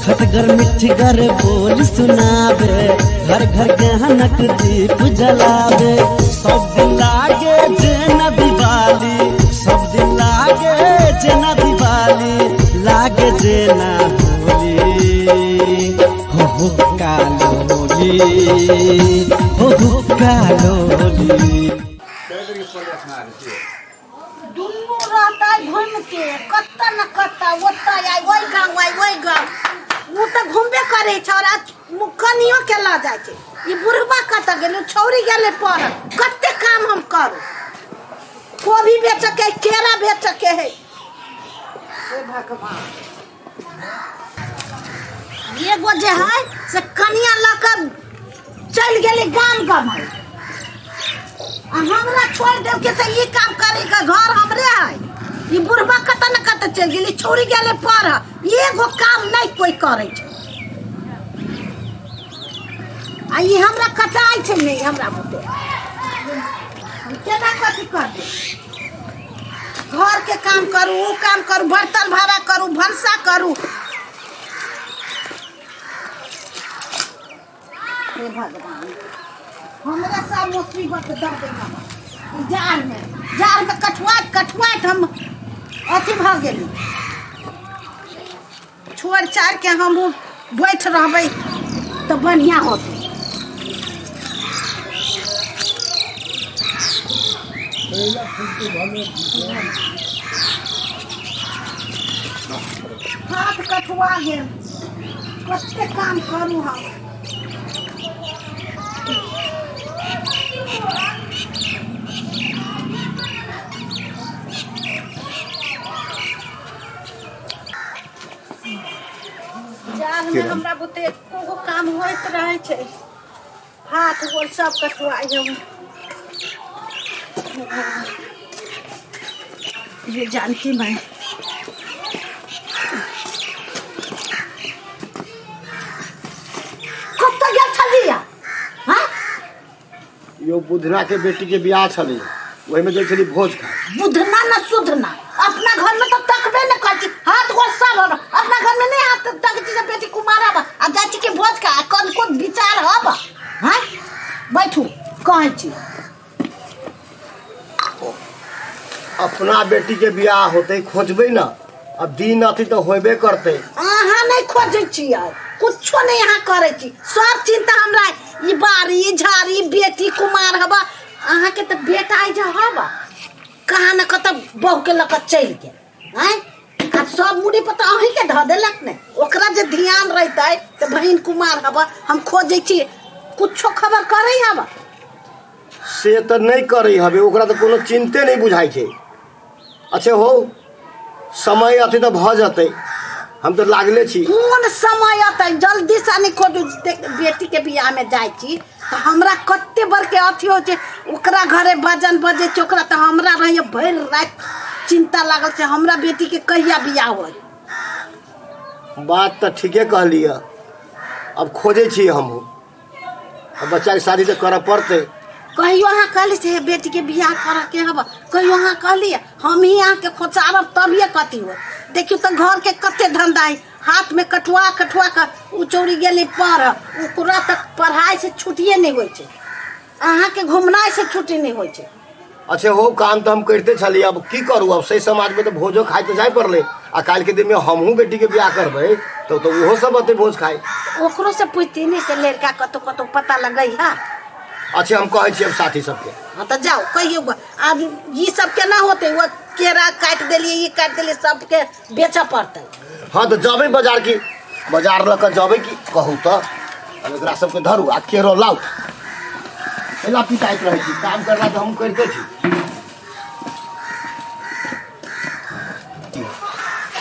खटगर मिठगर बोल सुनावे, घर घर गहनक दीप जलावे। सब दिन लागे जेना दिवाली, सब दिन लागे जेना दिवाली, लागे जेना होली। हो हो कालो होली, हो हो कालो होली। दुनू रहतै घूम के कतऽ न कतऽ, ओतऽ आइ ओहि गाँव, आइ ओहि गाँव। ओ तऽ घूमबे करै छै और कनियो के लऽ जाइ छै। ई बुढ़बा कतऽ गेलै? छौरी गेलै पढ़। कते काम हम करू? कोबी बेचके है, केरा बेचके है। हे भगवान, एगो जे है से कनिया लऽ कऽ चलि गेलै गाम गमाइ आ हमरा छोड़ि देलकै से ई काम करे के घर हमरे है। ई बुढ़बा कतऽ ने कतऽ चलि गेलै, छौड़ी गेलै पढ़। एगो काम नहि कोइ करै छै आ ई हमरा कटाइ छै नहि हमरा बुते। हम केना कथी करबै? घरके काम करू, ओ काम करू, बर्तन भाड़ा करू, भनसा करू। हे भगवान, हमरा सब मुसीबत दऽ दे। जाड़मे जाड़मे कठुआइत कठुआइत हम अथी भऽ गेली। छोड़ि चाड़िके हमहूँ बैठ रहबै तऽ बढ़िआँ होतै। हाथ कठुआ गेल। कते काम करू हम? जाड़मे हमरा बुते एको गो काम होइत रहै छै। हाथ गोड़ सब कठुआ हम। ये जानकी माई, कतऽ गेल छलियै? हाँ? यो बुधना के बेटी के बियाह छलै, ओहिमे गेल छली भोज खाय। बुधना न सुधना, अपना घर में तो तकबे न करै छी। हाथ गोड़ सब हब, अपना घर में नहीं हाथ तक छी। बेटी कुमार हब आ जाइ छी के भोज खा। कोन कोन विचार हब? हाँ, बैठू, कहै छी। अपना बेटी के बियाह होते खोजबै ना, अब दिन अथी तऽ होबे करतै। अहाँ नहीं खोजै छियै, कुछो नहीं अहाँ करै छी। सब चिंता हमरा, ई बाड़ी झाड़ी, बेटी कुमार हब। अहाँके तऽ बेटा आई जे हब, कहाँ न कतऽ बहू के लऽ कऽ चलि गेल। आँय, आ सब मुड़ी पर तऽ अहींके धऽ देलक ने। ओकरा जे ध्यान रहितै तऽ बहिन कुमार हब, हम खोजै छी, कुछो खबर करै हब। से तऽ नहि करै हबे, ओकरा तऽ कोनो चिन्ते नहि बुझाइ छै। अच्छा हो, समय अथी तऽ भऽ जेतै, हम तऽ लागले छी। कोन समय अतै? जल्दी से नहीं खोजू। देख, बेटी के बियाह में जाइ छी तऽ हमरा कते बड़के अथी होइ छै। ओकरा घरे भजन बजै छै ओकरा, तऽ हमरा रहैए भरि राति चिंता लागल छै, हमरा बेटी के कहिया बियाह होय। बात तऽ ठीके कहलियै। अब खोजै छी हमहूँ, अब बच्चाके शादी तऽ करऽ पड़तै। कहियो अहाँ कहली से बेटीके बियाह करऽ के हब? कहियो अहाँ कहलियै? हम ही अहाँके खोचारब तभिए कथी होत। देखियौ तऽ घरके कते धंधा है। हाथमे कठुआ कठुआ कऽ ओ चौरी गेलै पढ़। ओकरा तक पढ़ाइ से छुट्टिए नहि होइ छै, अहाँके घुमनाइ से छुट्टी नहि होइ छै। अच्छा हो, काम तऽ हम करिते छलियै, अब की करू? अब सही समाजमे तऽ भोजो खाइ तऽ जाय पड़लै। आ काल्हिके दिनमे हमहूँ बेटीके बियाह करबै तऽ ओहो सब अतै भोज खाइ। ओकरो से पूछती नहीं से लड़का कतौ कतौ पता लगै है? अच्छा, हम कहै छियै साथी सबके। हाँ तऽ जाउ, कहियौ। आब ई सब केना होतै? वो केरा काटि देलियै, ई काटि देलियै, सबके बेचऽ पड़तै। हाँ तऽ जबै बाजार की बाजार लऽ कऽ जबै की कहू तऽ। अब एकरा सबके धरू आ केरो लाउ। पहिला पिटाइत रहै छी, काम करला तऽ हम करिते छी।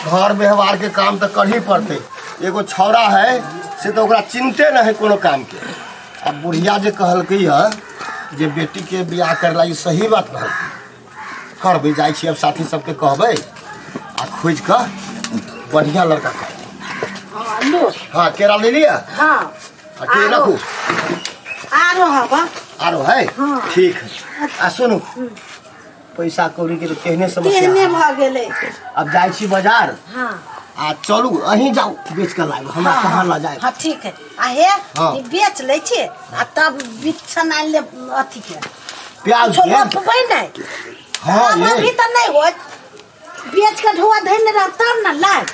घर व्यवहार के काम तऽ करही पड़तै। एगो छौड़ा है से तऽ ओकरा चिन्ते नहि है कोनो काम के। अब बुढ़िया जे कहलकै है जे बेटी के बियाह करला, ई सही बात कहलकै। करबै, जाइ छी अब साथी सबके कहबै आ खोजि कऽ बढ़िया लड़का करबै। हाँ, लो। हाँ, केरा ले लिअ। हाँ। आ के आरो। रखू। आरो हवा। आरो है? हाँ। ठीक है। आ सुनू, पैसा कौड़ी के तऽ केहने समस्या केहने है। भऽ गेलै। अब जाइ छी बाजार। हाँ। आ चलू अहीं जाउ बेच के लाब हमरा कहाँ लऽ जाए हाँ ठीक है आ हे हाँ। ई बेच लै छी आ तब बिछन आनि ले अथी के प्याज कुछो के रोपबै नहि हाँ आब ये अभी तऽ नहि होत बेच के ढोआ धैने रहब तब ने लायब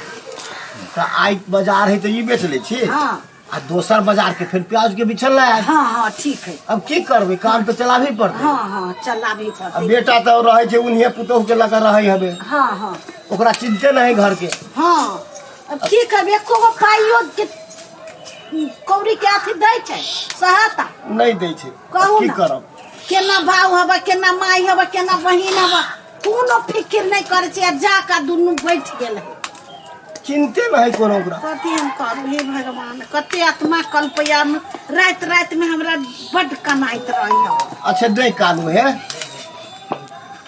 तऽ आइ बाजार है तऽ ई बेच लै छी हाँ आ दोसर बाजार के फिर प्याज के बिछल लायब हाँ हाँ ठीक है अब की करबै काम तऽ चलाबही पड़तै हाँ हाँ चलाबी आ पड़तै बेटा तऽ रहै छै उन्हे पुतोहु के लऽ कऽ रहै हबे हाँ हाँ ओकरा चिन्ते नहीं घर के हाँ अब की करबै एको गो पाइयो के कौड़ी के अथी दै छै सहायता नहीं दै छै कहू की ना। करब केना भाव हबा केना माय हबा केना बहिन हबा कोनो फिकिर नहि करै छै आ जा कऽ दुनू बैठ गेल है चिन्ते नहीं कोनो ओकरा कथी हम करू हे भगवान कते आत्मा कल्पया राति राति में हमरा बड्ड कनाइत रहैया अच्छा नहीं कानू है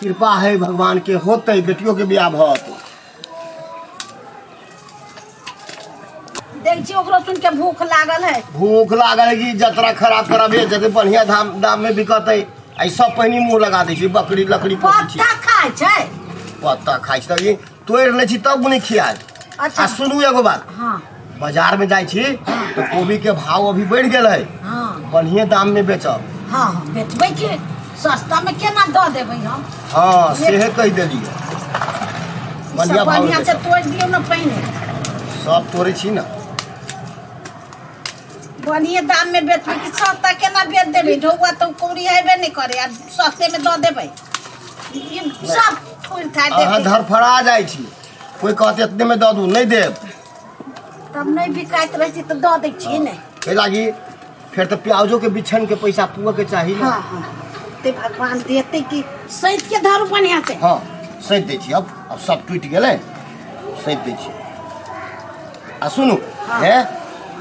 कृपा है भगवान के होते बेटियों के बियाह भऽ जेतै। देख छी ओकरो सुन के भूख लागल है भूख लागल है कि जतरा खराब करबे जते बढ़िया दाम दाम में बिकतै आ ई सब पहिनी मुंह लगा दै छी बकरी लकड़ी पोसै छी पत्ता खाइ छै पत्ता खाइ छी तऽ ई तोड़ि लै छी तब नहि खियाल अच्छा आ सुनू एगो बात हाँ बाजार में जाइ छी तऽ कोबी के भाव अभी बढ़ि गेल है हाँ बढ़िए दाम में बेचब हाँ हाँ बेचबै की सस्ता में केना दऽ देबै हम हाँ सेहे कहि देलियै बढ़िया सब भाव में बढ़िया से बेचब तोड़ि दियौ ने पहिने सब तोड़ै छी ने बढ़िए दाम में बेचबै कि सस्ता केना बेच देबै ढौआ तऽ कौड़ी हेबे नहि करे आ सस्ते में दऽ देबै ई सब थोड़ि थाड़ि अहाँ देतै धरफड़ा जाइ छी कोइ कहत एतने में दऽ दू नहि देब तब नहि बिकाइत रहै छै तऽ दऽ दै छियै ने एहि लागी फेर तऽ प्याजो के बिछन के पैसा पुअ के चाही ने हाँ हाँ ते भगवान देते कि सैत के धरू बढ़िया से हाँ सैत दै छी अब अब सब टूटि गेलै सैत दै छी आ सुनू हे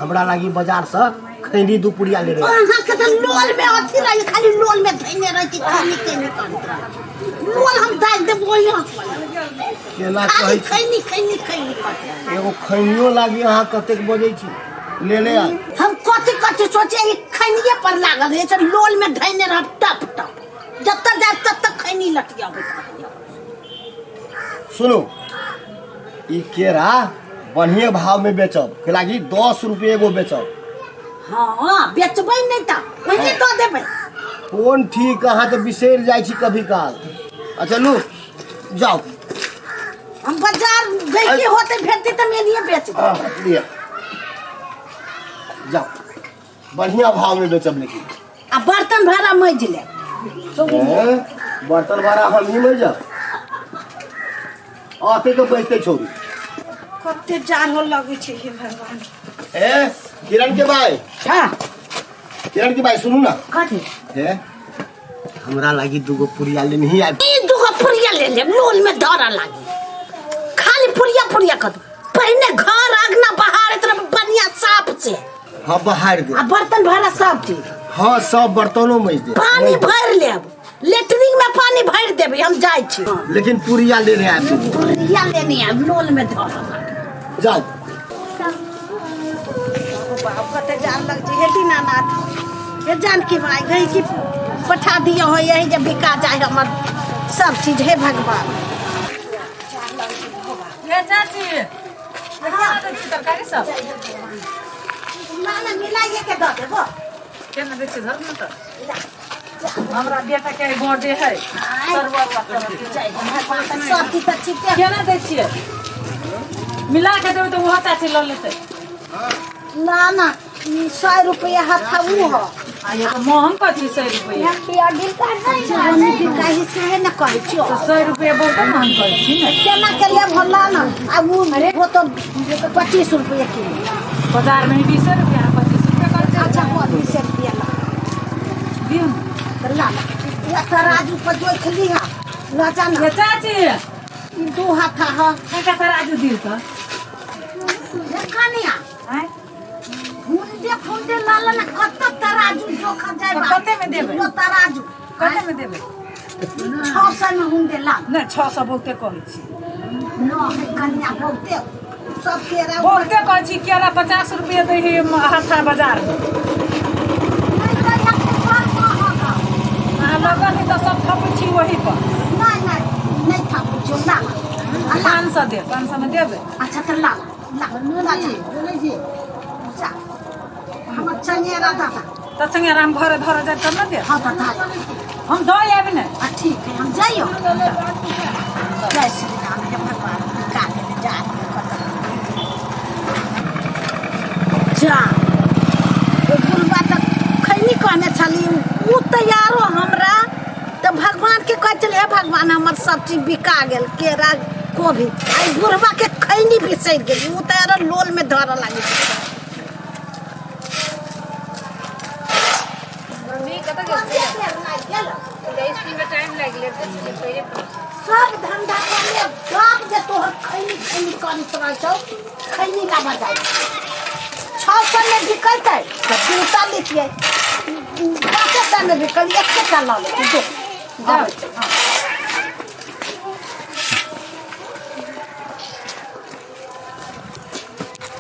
हमरा लागी बाजारसँ खैनी दू पुड़िया लेने आउ। अहाँ के तऽ लोल में अथी रही खाली लोल में धैने रही कि खैनी खैनी करैत रही लोल हम दागि देब ओही हँसुआ केना खाली कहै छी खैनी खैनी खैनी करैत रही एगो खैनियो लागी अहाँ कतेक बजै छी ले ले आ हम कथी कथी सोचे ई खैनिए पर लागल रहे छै लोल में धैने रहब टप टप जतऽ जायब ततऽ खैनी लटियाबैत रहैए सुनू ई केरा बढ़िए भाव में बेचब के लागी 10 रुपये एगो बेचब हाँ बेचबै नहि तऽ ओहिने दऽ देबै कोन ठीक अहाँ तऽ बिसरि जाइ छी कभी काल अच्छा लू जाउ हम बाजार गैके होते भेटतै तऽ मेनिए बेच देबै हाँ, लिअ जाउ बढ़िया भाव में बेचब लेकिन आ बर्तन भाड़ा मजि लेब हैं? बर्तन भाड़ा हम ही मजब आते तो बैठते छोड़ी कते जाड़ लगै छै हे भगवान ए किरण के भाई हाँ किरण के भाई सुनू ना कथी ए हमरा लागी दूगो पुड़िया लेनही आबि ई दूगो पुड़िया ले लेब लोल में धरा लागी खाली पुड़िया पुड़िया कर दू। पहिने घर आंगना बाहर इतना बढ़िया साफ से हाँ बहार दे आ बर्तन भाड़ा सब चीज हाँ सब बर्तनो मज दे पानी भर लेब लेटरिन में पानी भर देबै हम जाइ छी लेकिन पुड़िया लेने आबि दूगो पुड़िया लेने आब लोल में धरा लागी जाओ बाप कते जान लग छै हे दीनानाथ हे जानकी माय गई की पठा दियो हो यही जब बिका जाए हमर सब चीज हे भगवान ये चाची केना दै छी तरकारी सब ना ना मिलाइए के दऽ देबो केना दै छी धर ने तऽ हमरा बेटा के बर्थडे है तरुआ उरुआ करब। भगवान सब चीज तऽ ठीके केना दै छियै मिला के देबै तऽ ओहो चाची लऽ लेतै ना ना ई 100 रुपया हथा उ हो आ ये तऽ महग कथी 100 रुपया जवानी बिकाही से ने कहै छियो तऽ 100 रुपया बहुते महग कहै छी ने केना के लेब होला ना आ उ वो तो 25 रुपया किलो बाजार में 20 रुपया 25 रुपया कहै छै अच्छा हो 20 रुपया ला दियौ ने तऽ ला ला या तराजू पर जोख लिहा ल जा ना ये चाची ई दू हाथा ह कनिका तराजू दियौ तऽ कनिया आँय फुंदे फुंदे ला ला ना कत तराजू जोख जाय तऽ कतेमे देबै? किलो तराजू कतेमे देबै 600 में हुंदे ला नहि 600 बहुते कहै छी न है कनिया बहुते सब केरा बहुते कहै छी केरा 50 रुपया दै है हाथा बाजारमे नहीं कनिया के बड़ महग है। अहाँ लगल है तऽ सब थपै छी वही पर नहीं नहीं नहीं था पूछो ला 500 दे, 500 में देबै। अच्छा तऽ ला ला ला जा। हमर चंगेरा दादा। तऽ चंगेरा हम घरे धरे जाय तब ने देब। हाँ तऽ दादा। हम दऽ आबि ने। आ ठीक है, हम जाइयो। जय श्री राम, हे भगवान, बिका गेलै, जा जा। ओ बुढ़बा तऽ खैनी कहने छली, ओ तैयारो हमरा तऽ भगवान के कहै छलै, हे भगवान हमर सब चीज बिका गेल, केरा कोबी। आ ई बुढ़बा के खैनी बिसरि गेली, ओ तऽ आरो लोल में धरऽ लागि गेल। मम्मी कतऽ गेल? स्कूल में टाइम लागि गेलै, पहिले सब धंधा करले बाप जे तोहर खैनी खैनी करैत रहै छौ, खैनी लाबऽ जाइ 600 में बिकैतै तऽ 2टा लेतियै, 500 में बिकल 1टा लऽ लेतियै। जो आबै छै।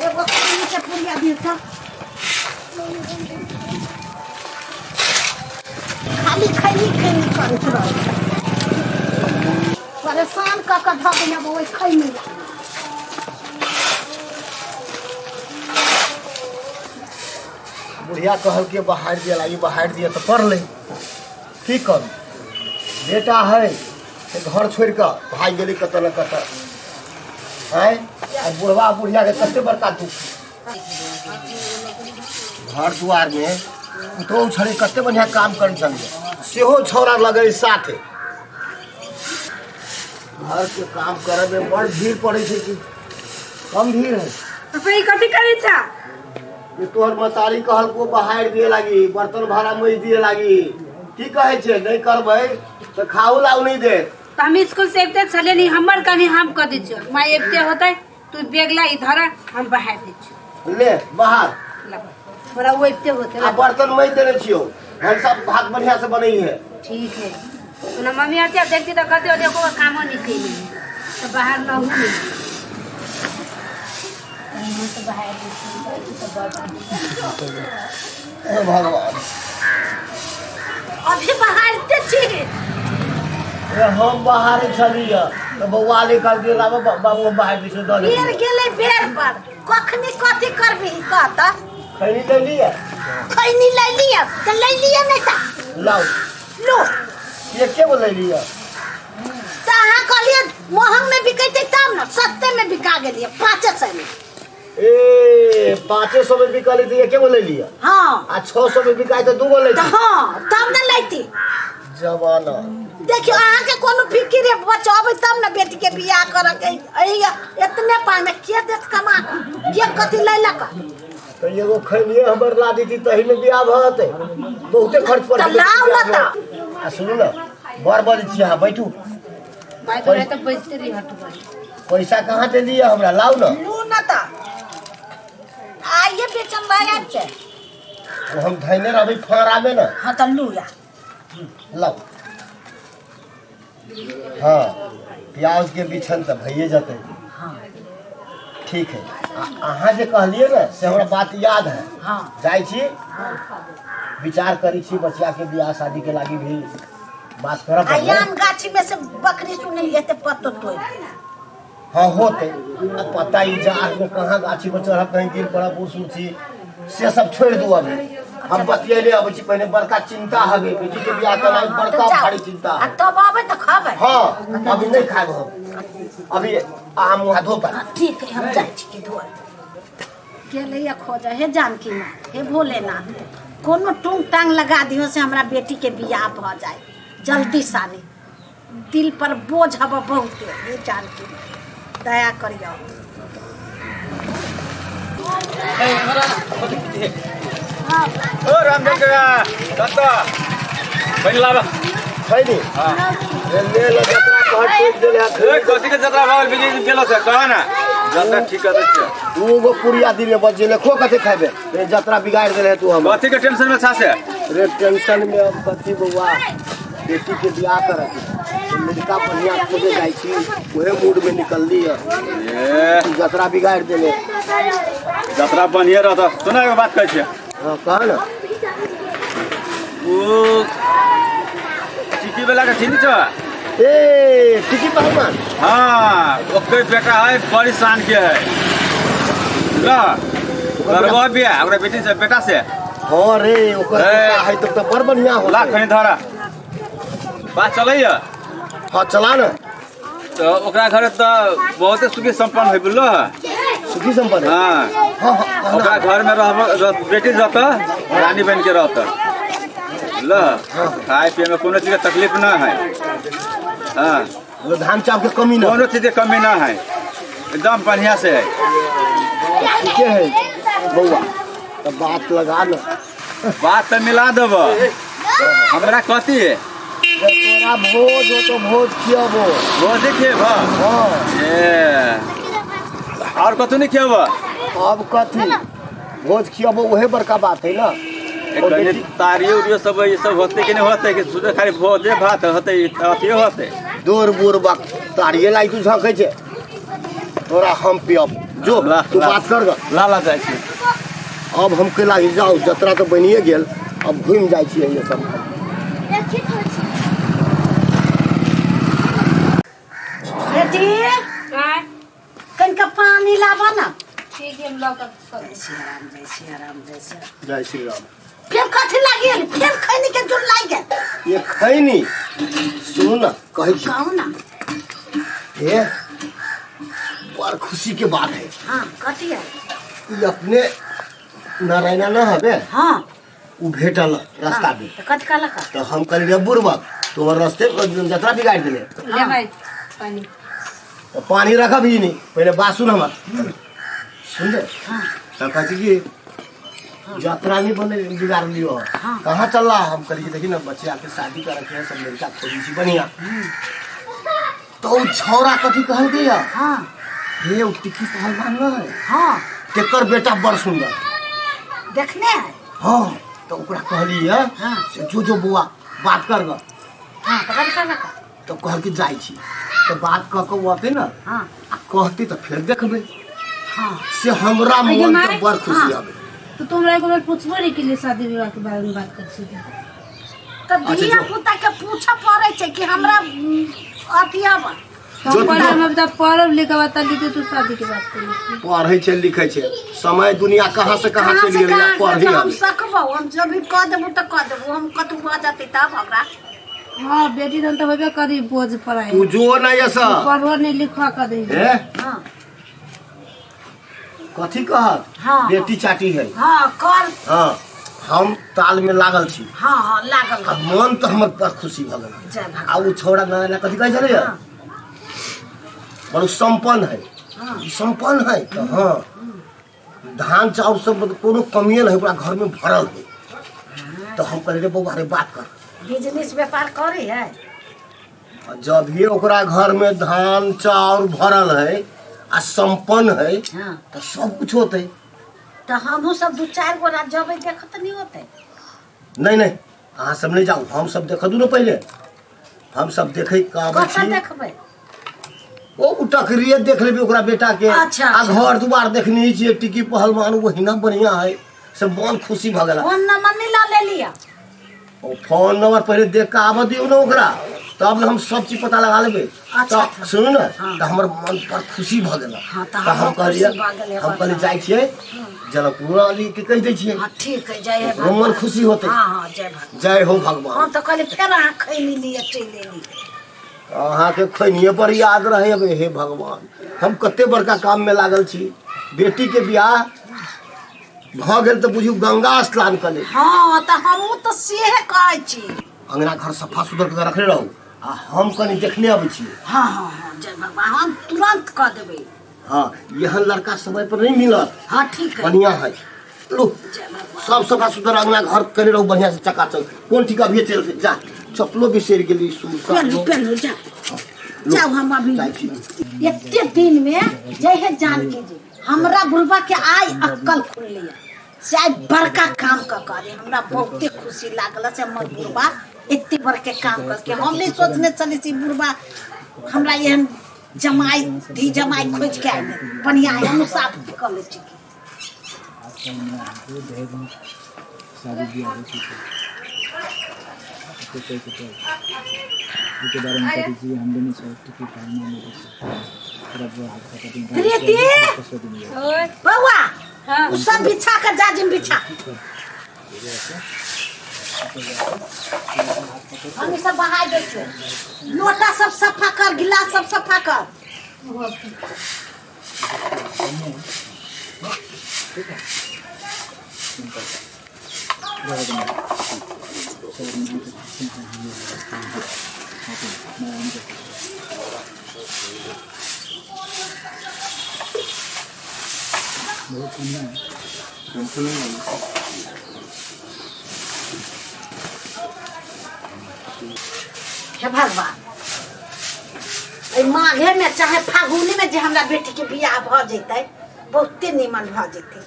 एगो खैनी के पुड़िया दियौ तऽ। खाली खैनी खैनी करैत रहै छै, परेशान कऽ कऽ धऽ देने ओहि खैनी ला। बुढ़िया कहलकै बहारि दिअ लागी, बहारि दिअ तऽ पड़लै। की करू, बेटा है से घर छोड़ि कऽ भागि गेलै कतऽ ने कतऽ। आँय, आ बुढ़बा बुढ़ियाके कते बड़का दुख। घर दुआरमे पुतोहु छलै, कते बढ़िआँ काम करै छलियै, सेहो छौड़ा लगै साथे। घरके काम करैमे बड़ भीड़ पड़ै छै कि कम भीड़ है। पापा, ई कथी करै छा? ये तोहर मतारी कहलको बहारि दिए लागी, बर्तन भाड़ा मजि दिए लागी। की कहै छै, नहि करबै तऽ खाओ लाउ नहि देत। तऽ हम स्कूल से अबिते छलियै नी, हमर कनी हम कऽ दै छियौ। माय अबिते होतै, तू बैग ला इधर, हम बहारि दै छियौ। ले बाहर। ला, हमरा ओ अबिते होतै। आ बर्तन मजि देने छियौ, हम सब भात बढ़िया से बनै है। ठीक है। ओना मम्मी आते देखती तऽ कहती देखो कामो नहीं कैले, तऽ बाहर न हो नहीं। हे भगवान, अभी बहारते छी। ए, हम बाहर छलियै तऽ बौआ ले कहलकै लाबऽ बाबू, हम बाहर दिस दऽ बेर देलियै। गेलै बेर पर, कखनी कथी करबी कह तऽ। खैनी ले लिअ। खैनी लै लिअ तऽ लै लिअ, नहि तऽ लाउ। लो। एके गो ले लिअ। तऽ अहाँ कहलियै महग में बिकैतै तब ने, सस्ते में बिका गेलियै 500 में। ए, 500 में बिकलै तऽ एके गो ले लिअ। हाँ। आ 600 में बिकाइ तऽ 2 गो ले। तऽ हाँ, तब ने लैती। जमाना देखियौ, अहाँके कोनो फिकिर है बचाबै तब ने बेटी के बियाह करऽ के। एहि एतने पाइ में के देत कमा के कथी लैलक? तऽ एगो खैनिये हमर ला देती तही में बियाह भऽ जेतै, बहुते खर्च पड़तै। तऽ लाउ ने तऽ। आ सुनू ने, बड़ बजै छी अहाँ, बैठू। माय तो तऽ बजते रही, हट। पैसा कहाँ देलियै हमरा? लाउ ने। लू न तऽ, आइए बेचन लगा छै। ओ हम धैने रहबै फड़ामे ने। हाँ तऽ लू या। लाउ। हाँ, प्याज के बिछन तऽ भइए जेतै। ठीक है। आ अहाँ जे कहलियै ने से हमरा बात याद है। हाँ। जाइ छी, विचार करै छी, बचिया के बियाह शादी के लागी भी बात करऽ आ पड़लै। आम गाछी में से बकरी सुनलियै तऽ पत्तो तोड़ि। हाँ होतै। आ पता ई जाड़ में कहाँ गाछी पर चढ़ब, कहीं गिर पड़ब, बूढ़ सूढ़ छी, से सब छोड़ि दू। अभी हम बतियैले अबै छी, पहिने बड़का चिंता हवे बेटी के बियाह केनाइ, हाँ, तऽ बड़का जाउ। भारी चिंता आ है। तब अबै तऽ खबै। हाँ, अभी नहीं खाएब हम, अभी अहाँ मुँह हाथ धो पाए। हाँ, ठीक है, हम जाइ छी कि धोए गेलैया खोजऽ। हे जानकी माँ, हे भोलेनाथ, कोनो टूंग टांग लगा दियो से हमरा बेटी के बियाह भऽ जाए जल्दी सानी। दिल पर बोझ हब बहुते। हे जानकी माँ, दया करियो। ओ रामदेव काका, कतऽ बनि लाबऽ? खैनी ले ले ले, जतरा कहत टोकि देले है। ए, कथी के जतरा भऽ गेल? बिजी गेलो से कह ने, जतरा ठीक कर दै छियै। 2 गो पुड़िया दिले बजेले, खो, कथी खेबे रे? जतरा बिगाड़ देले है तू हमर। कथी के टेंशन में छा से? रे, टेंशन में अब कथी बौआ, बेटी के बियाह करे के, लड़का बढ़िया खोजे जाइ छी, उहे मूड में निकलली है। ए, तू जतरा बिगाड़ देले। जतरा बढ़िया रहत। सुन, एगो बात कहै छियै। हाँ, कह ना। ओ टिकी वाला के चिन्ह छ? ए, टिकी पहलवान। हाँ, ओकर बेटा है बड़ी शान के है। ल करबो बियाह ओकरा बेटी से, बेटा से। हाँ रे, ओकर ए। बेटा है तब तो बड़ बढ़िया हो। ला खनी धरा बात चलैया। हाँ चला ना। तो ओकरा घर तो बहुते सुखी संपन्न है, बुझलो? सुखी संपन्न है? हाँ। हाँ हाँ, ओकरा घर में रहब, बेटी रहत, रानी बन के रहत। ल खाए पिए में कोनो चीज के तकलीफ न है। हाँ। मतलब धान चावल के कमी ना, कोनो चीज के कमी न है, एकदम बढ़िया से है। ठीके है बउआ, तब बात लगा ना। बात तो मिला देब, हमरा कथी है? तोरा भोज हो तो भोज खियाबो। भोज खिएब? हाँ। ए, और कथू नहीं खिएब? अब कथी भोज खियाबो, वही बड़का बात है ना। कहीं तारी उरियो सब ये सब होते कि नहीं होते, कि सुधे खाली भोजे भात होते, अथियो होते? दूर बूढ़ बक तारिये लाई तू झकै छे, तोरा हम पियब जो ला, तू ला। बात कर ग। ला ला जाइ छी। अब हम के लागी जाओ, जतरा तो बनिए गेल, अब घूम जाइ छियै ये सब। बेटी, आय। कनिका पानी लाबऽ ना। ठीक है, हम लऽ कऽ करू। जय श्री राम, जय श्री राम, जय श्री राम। जय श्री राम। फेर कथी लागि गेल? फेर खैनी के जोर लागि गेल? ये खैनी सुनू ना, कहै छी। कहू ना। हे, बड़ खुशी के बात है। हाँ, कथी है? ई अपने नारायणा न हबे? हाँ। उ भेटल रास्ता में। तऽ कथी कहलक? तो हम कहली रे बुड़बक, तोहर रास्ते पर जतरा बिगाड़ देले। ले भाई पानी। तो पानी रखब ही नहीं, पहले बात सुन हमर। सुन ले। हाँ। तो कहै छी कि जतरा नहीं बने बिगाड़ लियो। हाँ। कहाँ चल रहा? हम कहली कि देखी ना बच्चा के शादी कर रखे हैं, सब लड़का खोजी छी बढ़िया। तो उ छौड़ा कथी कहलकै या? हाँ। हे, उ टिकी पहलवान न है? हाँ। तेकर बेटा बड़ सुंदर। देखने है? हाँ, तो ओकरा कहली है। हाँ। से जो जो बौआ बात कर ग। हाँ, तो कथी कहलक? तो कहल कि जाइ छी, तो बात कह के ओ अतै ना। हाँ। आ कहती तो फिर देखबै। हाँ। से हमरा अगे मन माय, तो बड़ खुशी हाँ। आबे। तो तुम एक बेर पूछबो नहीं के लिए शादी विवाह के बारे में बात कर छी? तऽ अच्छा, धिया जो। पुता के पूछऽ पड़ै छै कि हमरा अथी आब। तो हम पढ़े, हम जब पढ़ब लिखब तब लीजिए तू शादी के बात करी। पढ़ै छै लिखै छै, समय दुनिया कहाँ से कहाँ कहाँ चलि से गेलै, कहाँ पढ़ी तऽ हम आबे। सकबौ, हम जब भी कह देबौ तऽ कह देबौ, हम कतहु भऽ जेतै तब हमरा। हाँ, बेटी धन तो होबे करी बोझ पढ़ाई। तू जो ना ये सब। पढ़ो नहीं लिखो कर दे। हे? हाँ। कथी कहत? हाँ। बेटी चाटी है। हाँ, कर। हाँ, हम ताल में लागल छी। हाँ हाँ, लागल। आ मन तो हमर बड़ खुशी भऽ गेल। जय भगवान। आ उ छौड़ा नारायण कथी कहै छलै? हाँ। बड़ संपन्न है। हाँ। ई संपन्न है तऽ हाँ, धान चाउर सब कोनो कमिए नहीं, ओकरा घर में भरल है। तो हम कहलियै रे बौआ रे, बात कर। बिजनेस व्यापार करे है। आ जब ये ओकरा घर में धान चाउर भरल है आ संपन्न है, हाँ। तो सब कुछ होते। तऽ हमहूँ सब दू चारि गोरा जबै देखत नहीं होते? नहीं नहीं, अहाँ सब नहीं जाओ, हम सब देख दू ने पहले, हम सब देखे के आबै कतऽ छी। देखबै? ओ टकरिए देख लेबै ओकरा बेटा के। अच्छा, आ अच्छा। घर दुआर देखने छियै, टिकी पहलवान ओहिना बढ़िया है, से मन खुशी भऽ गेल। फोन नंबर नहीं लऽ लेलियै? ओ फोन नंबर पहले देख के आबऽ दियौ ने ओकरा, तब ने हम सब चीज पता लगा लेबै। अच्छा, तऽ अच्छा। सुनू ने, हाँ। तऽ हमर मन पर खुशी भऽ गेल। हाँ, तऽ तऽ हम हमरो कहलियै, खुशी भऽ गेलै। हम कहलियै जाइ छियै जनकपुर वाली के कहि दै छियै। हाँ, ठीक है, जय हे ओकरो मन खुशी होतै। हाँ हाँ, जय भगवान। जय हो भगवान। हाँ, तऽ कहली फेर अहाँ खैनी लिए चलि एली। अहाँके खैनिए पर याद रहे। अब हे भगवान, हम कते बड़का काम में लागल छी। बेटी के बियाह भऽ गेल तऽ बुझू गंगा स्नान कऽ लेब। हाँ, तऽ हमहूँ तऽ सेहे कहै छी। अंगना घर सफा सुथर कऽ रखने रहू आ हम कनि देखने अबै छी। हाँ हाँ हाँ, जय भगवान, हम तुरंत कऽ देबै। हाँ, एहन लड़का समय पर नहीं मिलत। हाँ, ठीक है। बढ़िया है, लू। जय भगवान। सब सफा सुथर अंगना घर कने रहू बढ़िया से चकाचक। कोन ठीक, अभिये चल जा, चप्पलो बिसरि गेली सुर। पेनू पेनू, जा जाउ, हम अभी जाइ छी। एते दिन में जय हे जानकी जी, हमरा बुढ़बा के आइ अक्कल खुलली से आइ बड़का काम क करे हमरा बहुते खुशी लागल से हमर बुढ़बा एते बड़के काम करके। हम नहीं सोचने चली छी बुढ़बा हमरा एहन जमाई धी जमाई खोज के आइ बढ़िया है। हमहूँ साफ कऽ लै छी। प्रीति बौआ उ सब बिछा के जाजिम बिछा हम ई सब बहाय दै छियो लोटा सब सफा कर गिलास सब सफा कर हे भगवान, एहि माघे में चाहे फागुने में जे हमरा बेटी के बियाह भऽ जेतै बहुते नीमन भऽ जेतै।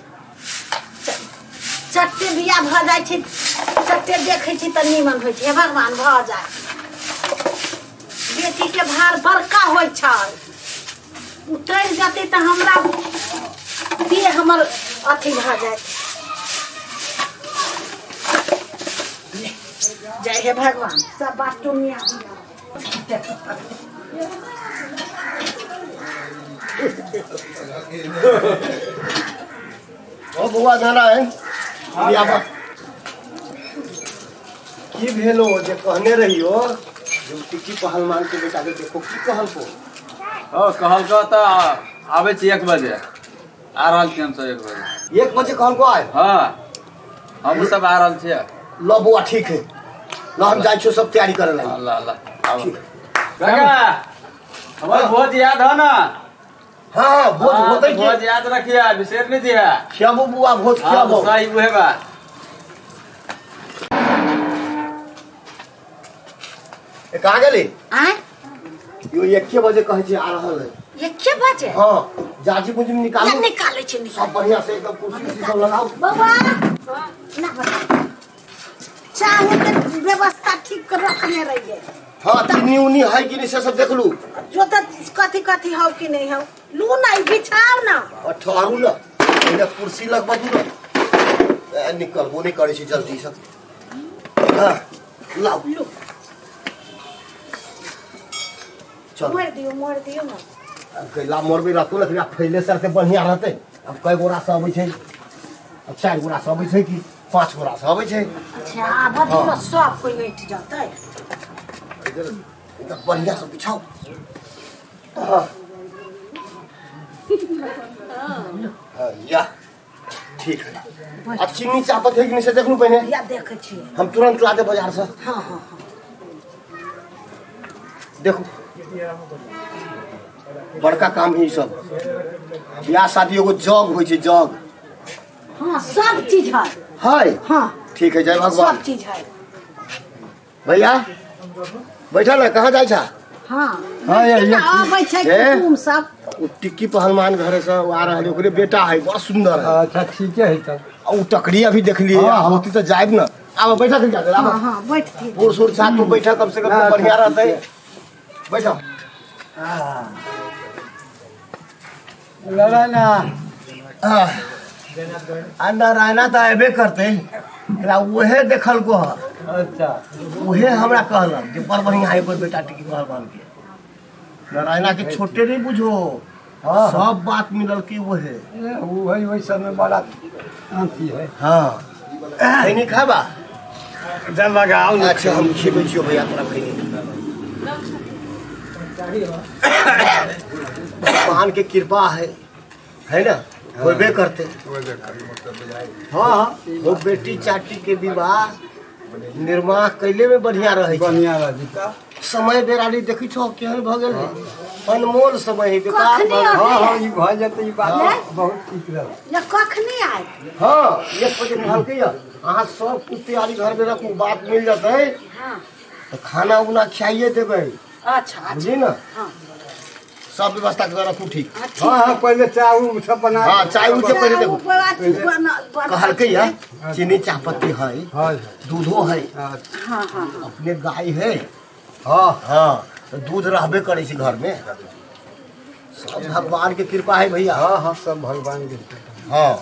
चट्टे बियाह भऽ जाइ छै, चट्टे देखै छी तऽ नीमन होइ छै। हे भगवान, भऽ जाय। बेटी के भार बड़का होइ छै, उतरि जेतै तऽ हमरा देह हमर अथी भऽ जायत। जय हे भगवान, सब बात दुनिया ओ बौआ नारायण, आबऽ। की भेलो जे कहने रहियो जे टिक्की पहलवान के बेटा के देखो, की कहलको? ओ कहलको तऽ आबै छी 1 बजे, आ रहल छी हमसब 1 बजे। 1 बजे कहलको आए? हाँ, हमहूँ सब आ रहल छियै। ल बौआ, ठीक है, ल हम जाइ छियो सब तैयारी करे लागी। ल ल, आबऽ। काका, हमर भोज याद है ना? हाँ हाँ, भोज हाँ, होतै तो की? भोज याद रखिए, बिसरि नहीं दिया। खियाबो बुआ, भोज खियाबो। सही उहे बात। ए, कहाँ गेली? आँय? यो 1 बजे कहै छै आ रहल है। 1 बजे? हाँ, जाजी बुजी निकालू। या निकालै छी, निकालू। सब बढ़िया से एकदम कुर्सी उर्सी सब लगाओ। बौआ, ना बता। चाहे के व्यवस्था ठीक कर रखने रहिए। हाँ, चीनी उनी है कि नहीं से सब देख लू। जो तो कथी कथी हो कि नहीं हो, लू ना, ई बिछाओ ना। और ठहरू ना, एने कुर्सी लगवा दू ना। ए, निकलबो नहीं करे छी जल्दी सब। हाँ, लाओ। लू। चल। मोड़ दियो, मोड़ दियो ना। अब कैला मोड़बे रखू ना, फैले सर से बढ़िया रहते। अब कई गोरा से अबै छै? अब 4 गोरा से अबै छै कि 5 गोरा से अबै छै? अच्छा, आब दियो, सब कोई बैठ जतै। एकदम बढ़िया से बिछाओ। हाँ। हाँ, या ठीक है। आ चीनी चापत है कि नहीं से देख लू पहले। या देखै छी। हम तुरंत ला दे बाजार से। हाँ, हाँ, हाँ। देखो, बड़का काम है ई सब। ब्याह शादी एगो जग होइ छै, जग। हाँ, सब चीज है। है? हाँ। ठीक है, जय भगवान। सब चीज है। भैया बैठल है, कहाँ जाइ छा? हाँ। हाँ, ये, ये। आबै छै ए? कुटुम सब। ओ टिक्की पहलवान घरे से आ रहल है, ओकरे बेटा है, बड़ सुंदर है। अच्छा, ठीक है तब। आ उ टकरी अभी देखलिए, हाँ, हाँ। होती तो जायब ना। आब बैठा के जा, आब। हाँ, हाँ, बैठती। बूढ़ सूढ़ साथ में बैठा, कम से कम तो बढ़िया रहते। बैठो। लड़ा ना। हाँ। आ नारायणा तो अबे करते, एकरा उहे देखल को है। अच्छा। उहे हमरा कहलक जे बड़ बढ़िया है ओकर बेटा टिकी पहलवान के। नारायणा के छोटे नहीं बुझो। हाँ। सब बात मिलल की उहे। ए, वही वही सब में बड़ा अथी है। हाँ। खैनी खाबा? जब लगाओ ना। अच्छा, हम खेबै छियो भैया तोरा खैनी। भगवान के कृपा है, है ना? होबे करते। हाँ, हाँ। वो बेटी चाटी के विवाह निर्माण कैले में बढ़िया रहे छै। बढ़िया रहे छै। समय बेराली देखै छौ केहन भऽ गेल है, अनमोल समय है, बेकार कखनी भऽ गेल। हाँ, हाँ, ई भऽ जेतै ई बात नहि? बहुत ठीक रहत। या कखनी आयत? हाँ, 1 बजे कहलकै यऽ, अहाँ सब कुछ तैयारी घर में रखू, बात मिल जेतै। हाँ। तऽ खाना उना खियाइए देबै। अच्छा, अच्छा। बुझली ना? हाँ। सब व्यवस्था कर रखू ठीक। हाँ, ठीक। हाँ, हाँ, पहले चाय उ सब बना। हाँ, चाय उ सब पहले देखो। चाय उ बना- कहलकै यऽ, चीनी चाहपत्ती है, हाँ, दूधो है। हाँ। हाँ, हाँ, हाँ। अपने गाय है। हाँ। हाँ, तो दूध रहबे करै छै घर में। सब भगवान के कृपा है भैया। हाँ, हाँ, सब भगवान के कृपा। हाँ।